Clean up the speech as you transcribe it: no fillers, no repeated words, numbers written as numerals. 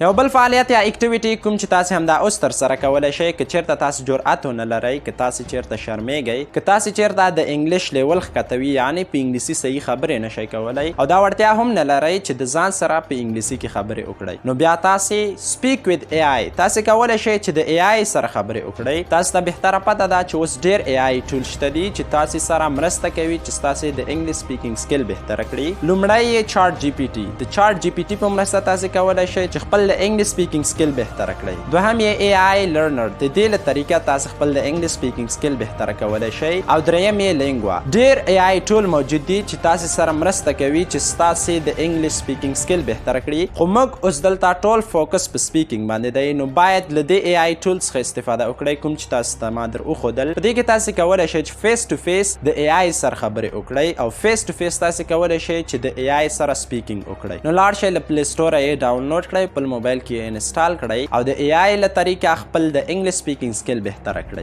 یو بل فعالیت یا activity کوم چې تاسو همدا اوس ترسره کولی شئ، که چیرته تاسو جرأت ونه لرئ، که تاسو چیرته شرمیږئ، که تاسو چیرته د English level ښکته وي، یعنی په انګلیسي صحیح خبرې نشئ کولی او دا وړتیا هم نه لرئ چې د ځان سره په انګلیسي کې خبرې وکړئ، نو بیا تاسو speak with AI، تاسو کولی شئ چې د AI سره خبرې وکړئ. تاسو ته بهتره پته ده چې اوس ډیر AI tool شته دي چې تاسو سره مرسته کوي چې ستاسو د English speaking skill بهتره کړي. لومړی یې ChatGPT. د ChatGPT په مرسته تاسو کولی شئ چې خپل د English speaking skill بهتره کړئ. دوهم یې AI Learner، د دې له طریقه تاسو خپل د English speaking skill بهتره کولی شئ. او دریم یې Lingua. ډیر AI tool موجود دي چې تاسو سره مرسته کوي چې ستاسو د English speaking skill بهتره کړي، خو موږ اوس دلته ټول focus په speaking باندې دی، نو باید له دې AI tool څخه استفاده وکړئ کوم چې تاسو ته ما در وښودل. په دې کې تاسو کولی شئ چې face to face د AI سره خبرې وکړئ او face to face تاسو کولی شئ چې د AI سره speaking وکړئ. نو لاړ شئ، له Play Store یې download کړئ، خپل موبایل کې یې install کړئ او د AI له طریقه خپل د English speaking skill بهتره کړئ.